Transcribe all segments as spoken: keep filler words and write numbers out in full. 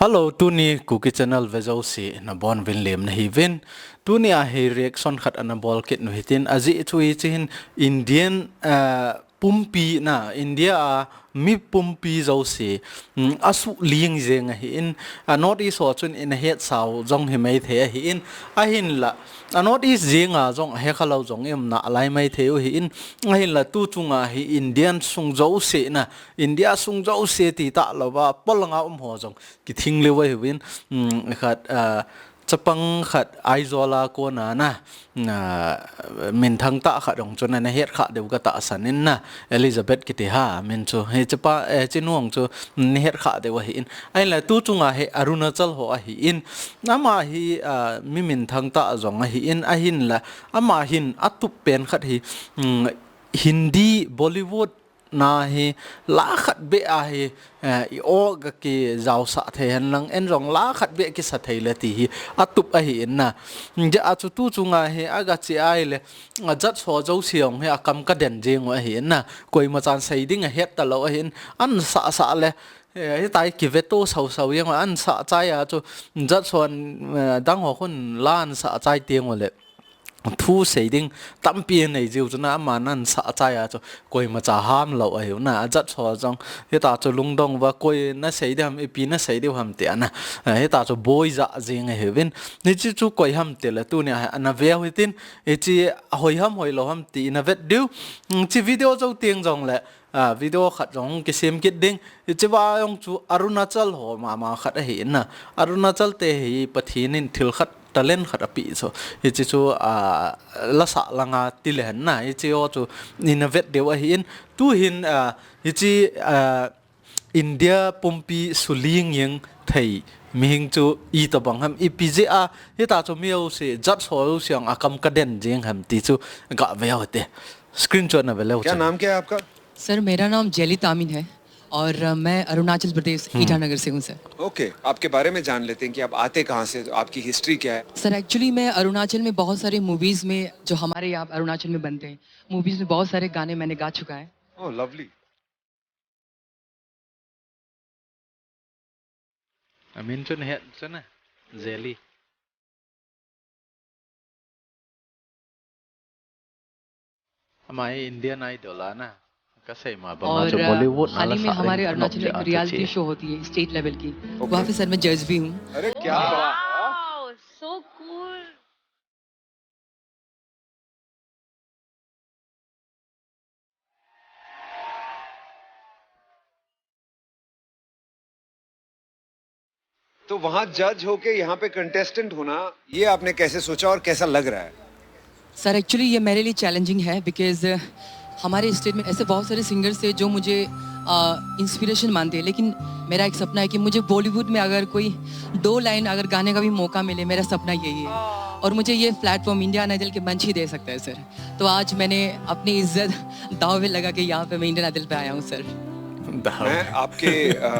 Hello, tuni Kuki Channel ve jouse nabonuvin lemna hiuvin. Tuni a hi reaction khat ana bol kit nu hitin, ajeh chu hiche hin Indian, ah, pumpi na, India a mi pumpi jouse, mm, asuh ling jeng ahin, a North East ho chun ina hetsau jong himai thei ahin, ahinla, a North East jenga jong ahekhalou jong iumna alai mai thei u ahin, ahinla tu chunga hi Indian sung jouse na, India sung jouse ti talouva, polanga um ho jong kithing lheh u ahiuvin, mm, khat, ah, chapang khat Aizawl a kona na, na, minthang tah khat jong chun ana het kha diu katahsan in na, Elizabeth kiti ha, amin chu. Hiche pa, eh, hiche nu jong chu, mm, nahet kha diu ahin. Ahinla tu chunga hi Arunachal ho ahin. Ama hi, ah, mi minthang tah jong ahin, ahinla ama hin atup pen khat hi, mm, Hindi, Bollywood, na hi la khat beh a hi, eh, i aw ga kijaosah thei henlang, en jong la khat beh kisa thei le ti hi atup ahin na. Hijeh a chu tu chunga hi aga che ahile, a judge ho jouse jong hi akam kaden jeng u ahin na. Koima chan sei ding ahet talou ahin, ansah sah le, eh, hitia kiveto sau sau jeng u, ansah chai a chu judge hon, eh, dang ho khun la ansah chai teng u le thu sei ding tampi anei jiu chu na, aman ansah chai a chu koimacha hamlou ahiu na, a judge ho jong hitia chu lungdong uva, koi nasei diu ham, ipi nasei diu ham tia na, eh, hitia chu boi jah jeng ahiuvin. Hiche chu koi ham tile tunia hi ana veu hitin, hiche hoi ham hoilou ham ti ina vet diu. Hiche video jou teng jongle, ah, video khat jong kisem kit ding. Hiche va jong chu Arunachal ho mama khat ahin na. Arunachal te hi Pathen in thil khat, talent khat apeh chu. Hiche chu, ah, lasah langa ti le hen na. Hiche ho chu ina vet diu ahin. Tu hin, ah, hiche, ah, India pumpi suling jeng thei mihing chu itobang ham, ipi jeh a hitia chu mi jouse, judge ho jouse jong akam kaden jeng ham ti chu gave u hite. Screen chu ana ve leu chun. क्या नाम क्या है आपका? सर, मेरा नाम जेली तामिन है और, अ, मैं अरुणाचल प्रदेश, हम्म। ईटानगर से हूँ, सर। ओके, आपके बारे में जान लेते हैं कि आप आते कहाँ से, आपकी हिस्ट्री क्या है? सर, एक्चुअली मैं अरुणाचल में बहुत सारे मूवीज में, जो हमारे यहाँ अरुणाचल में बनते हैं, मूवीज में बहुत सारे गाने मैंने गा चुका है। ओह, lovely. Amin chu nahet chu na, Jelly. Ama hi Indian Idol a na, kasei ma bang a chu Bollywood na la sa ding, hamaare Arunachal mein ek reality show hoti hai state level ki, wahan pe sir main judge bhi hu. अरे क्या बात। Wow, so cool। तो वहाँ जज होके यहाँ पे कंटेस्टेंट होना, ये आपने कैसे सोचा और कैसा लग रहा है? सर, एक्चुअली ये मेरे लिए चैलेंजिंग है, बिकॉज हमारे स्टेट में ऐसे बहुत सारे सिंगर्स थे जो मुझे, अ, इंस्पिरेशन मानते हैं, लेकिन मेरा एक सपना है कि मुझे बॉलीवुड में अगर कोई दो लाइन अगर गाने का भी मौका मिले, मेरा सपना यही है। और मुझे ये प्लेटफॉर्म इंडियन आइडल के मंच ही दे सकता है, सर। तो आज मैंने अपनी इज्जत दाव पे लगा के यहाँ पे मैं इंडियन आइडल पे आया हूँ, सर। दाव मैं पे। आपके, अ,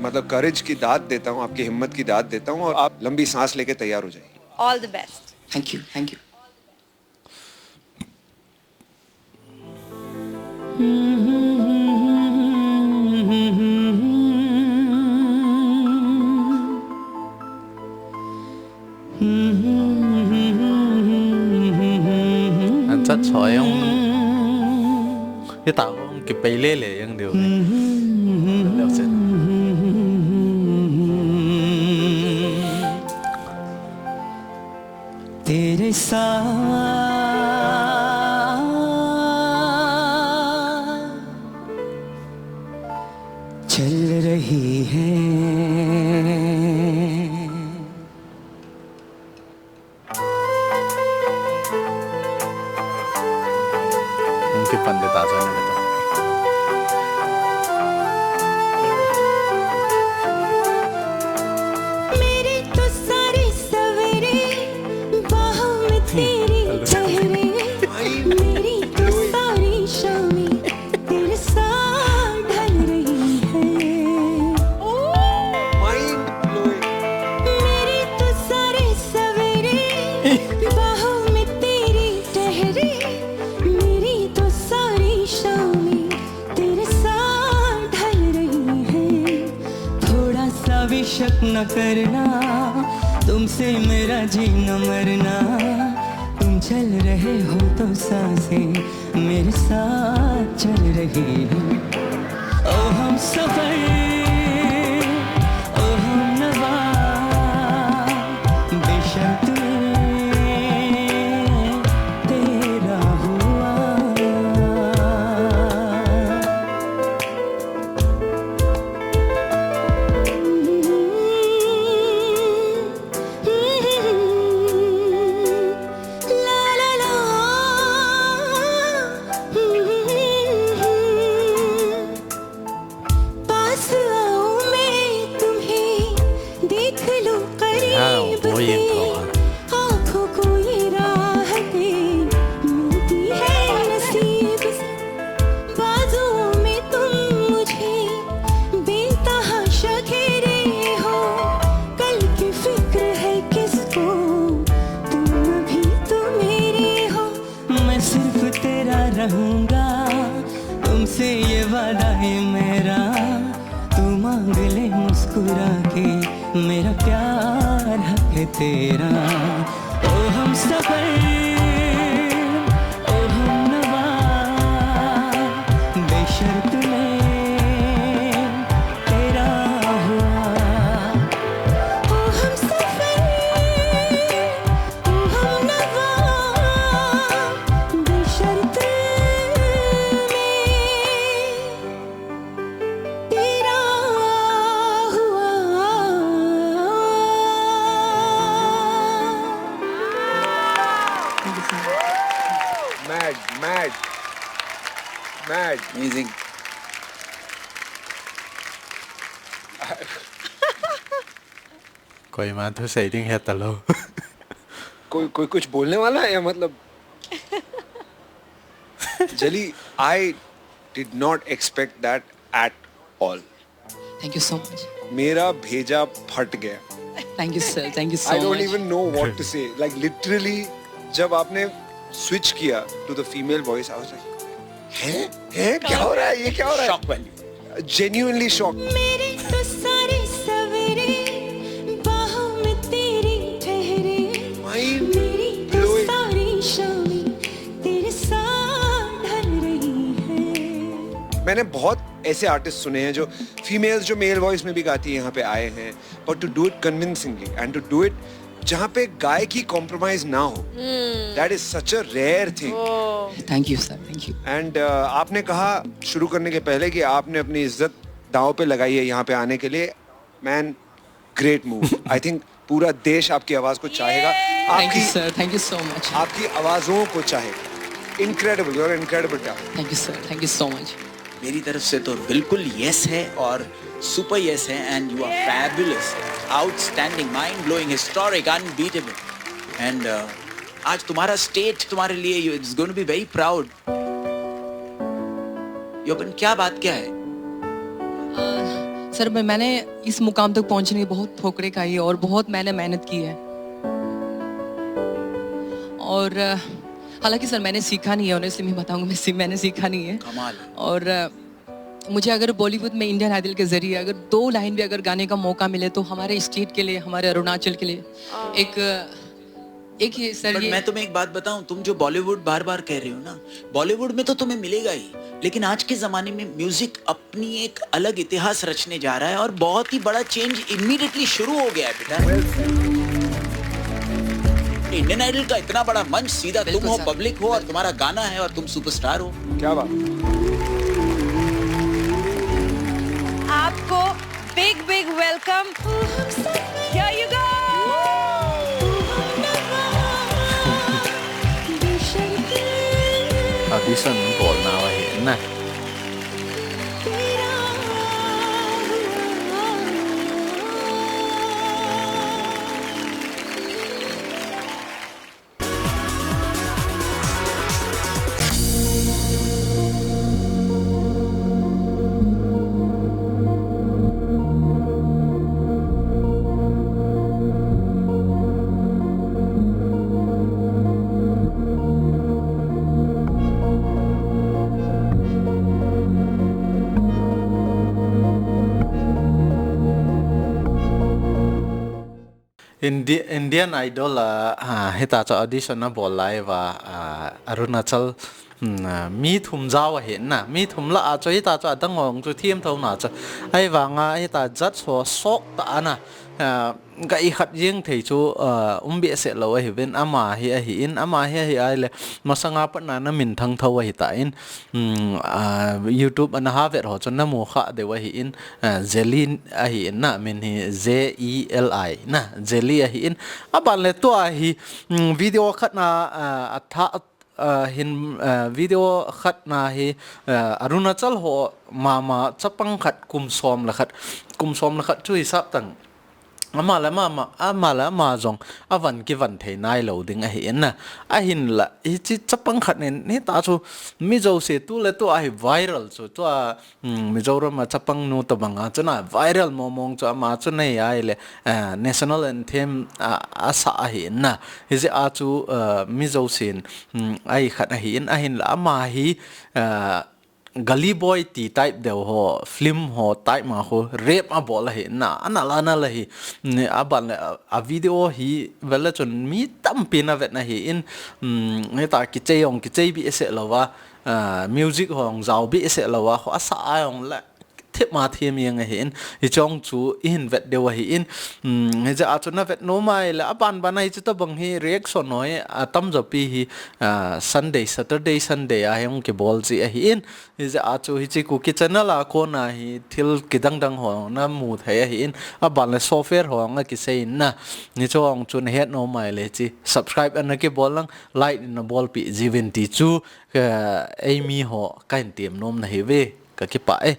मतलब, करेज की दाद देता हूँ, आपकी हिम्मत की दाद देता हूँ और आप लंबी सांस लेके तैयार हो जाइए। All the best। Thank you, thank you। An chat choi jong, hitia jong kipei lele jong diu hi. Leo chen. तेरे साथ चल रही है। Hung kipan ding ta chu ahi na. मेरे तो सारे सवेरे बाहों में तेरे चेहरे, मेरी तो सारी शामें तेरे साथ ढल रही है। Mind blowing। मेरे तो सारे सवेरे बाहों में तेरे टहरे, मेरी तो सारी शाम शक न करना, तुमसे मेरा जीना मरना। तुम चल रहे हो तो सांसें मेरे साथ चल रही हैं। ओ हमसफर, ओ हमनवा, बेशर्त मैं तेरा हुआ। पास आऊं मैं तुम्हें, देख लूं करीब से। आंखों को ये राहतें मिलती है नसीब से। बाजुओं में तुम मुझे बेतहाशा घेरे हो। कल की फिक्र है किसको, तुम अभी तो मेरे हो। मैं सिर्फ तेरा रहूंगा, तुमसे ये वादा है मेरा। तू मांग ले मुस्कुरा के, मेरा प्यार हक है तेरा। ओ हमसफर, ओ हमनवा, बेशर्त मैं तेरा हुआ। ओ हमसफर, ओ हमनवा, बेशर्त मैं तेरा हुआ। Mad, mad, mad. Amazing. कोई मान तो सही नहीं है तलो। कोई, कोई कुछ बोलने वाला है या मतलब? Jali, I did not expect that at all. Thank you so much. मेरा भेजा फट गया। Thank you, sir. Thank you so much. I don't even know what to say. Like, literally, जब आपने switch किया to the female voice, I was like, हैं? हैं? क्या हो रहा है? ये क्या हो रहा है? Shock value. Genuinely shocked. मेरे तो सारे सवेरे बाहों में तेरी ठहरे। Mind blowing. मेरी तो सारी शामें तेरे साथ ढल रही है। मैंने बहुत ऐसे artist सुने हैं जो females जो male voice में भी गाती हैं, यहाँ पे आए हैं, but to do it convincingly and to do it जहाँ पे गायकी compromise ना हो, that is such a rare thing. Thank you, sir. Thank you. And uh, आपने कहा शुरू करने के पहले कि आपने अपनी इज्जत दांव पे लगाई है यहाँ पे आने के लिए। Man, great move. I think पूरा देश आपकी आवाज को चाहेगा। Thank you, sir. Thank you so much. आपकी आवाजों को चाहेगा। Incredible. You're an incredible talent. Thank you, sir. Thank you so much. मेरी तरफ से तो बिल्कुल yes है और super yes है। And you are fabulous, outstanding, mind blowing, historic, unbeatable. And uh, आज तुम्हारा state तुम्हारे लिए, it's going to be very proud. योबन, क्या बात क्या है? अ, सर, मैं, मैंने इस मुकाम तक पहुंचने के बहुत ठोकरें खाई है और बहुत मैंने मेहनत की है। और, अ, हालांकि सर, मैंने सीखा नहीं है, honestly मैं बताऊंगा, मैं सी-, मैंने सीखा नहीं है। कमाल। और, अ, मुझे अगर Bollywood में Indian Idol के जरिए अगर दो लाइन भी अगर गाने का मौका मिले तो हमारे state के लिए, हमारे अरुणाचल के लिए एक, एक ये सर, but ये मैं तुम्हें एक बात बताऊं, तुम जो Bollywood बार बार कह रहे हो ना, Bollywood में तो तुम्हें मिलेगा ही, लेकिन आज के जमाने में music अपनी एक अलग इतिहास रचने जा रहा है और बहुत ही बड़ा change immediately शुरू हो गया है बेटा। Indian Idol का इतना बड़ा मंच, सीधा तुम हो, public हो और तुम्हारा गाना है और तुम superstar हो। क्या बात। आपको big big welcome. Here you go. Audition bolna hai na. Indi- Indian Idol a, a, hita chu audition a bol lai va, a, Arunachal, hmm, a, mi thum jao ahi na, mi thum lah a chu hita chu adang ong chu thiam tho na chu. Ahivanga hita judge ho sok ta ana, a, ga i khat jeng thei chu, a, um behseh lou ahi vin, ama hi ahi in, ama hi ahi ai le, masanga pat na na min thang tho ahi ta in, hmm, a, YouTube ana ha vet ho chu na mu kha deu ahi in, a, Jelly ahi in na, min hi J E L I na, Jelly ahi in. Aban le tua hi, mm, video khat na, a, a tha, a, hin, a, video khat na hi, a, Arunachal ho mama chapang khat kum som le khat, kum som le khat chu hisap tang. Ama le ama, ama le ama jong avan kivan thei nai lou ding ahi in na. Ahin la, hichi chapang khat nin, hita chu mi jouse tu le tu ahi viral chu, tua, mm, Mizoram a chapang nu tabang a chu na viral momong chu ama chu nei ai le, eh, national anthem a, asa ahi in na. Hijeh a chu, eh, mi jousen, mm, ai khat ahi in, ahin la ama hi, eh, Gully Boy ti type deu ho, film ho type ma ho, rap a bol ahi na, ana la na la hi, ni aban le, a, a video hi, vel le chun mi tampi na vet na hi in, mm, hita kichei ong, kichei behseh lou va, a, music ho ong jao behseh lou va, ho asa ai ong le, thip ma thiam jeng ahi in, hichong chu i hin vet deu ahi in, mm, hijeh a chu na vet nom ai le, aban ban a hichi tabang hi reaction ho hi, a, tamjo pi hi, a, Sunday, Saturday, Sunday a hi ong kibol ji ahi in, hijeh a chu hichi Kuki channel a kona hi thil kidang dang ho na mu thei ahi in, aban le software ho ong a kisei in na, hichong chu na het nom ai le chi subscribe ana kibol lang, like na bolpi jiuvin ti chu, ka, eimi ho ka hin tem nom na hi ve, ka kipah e.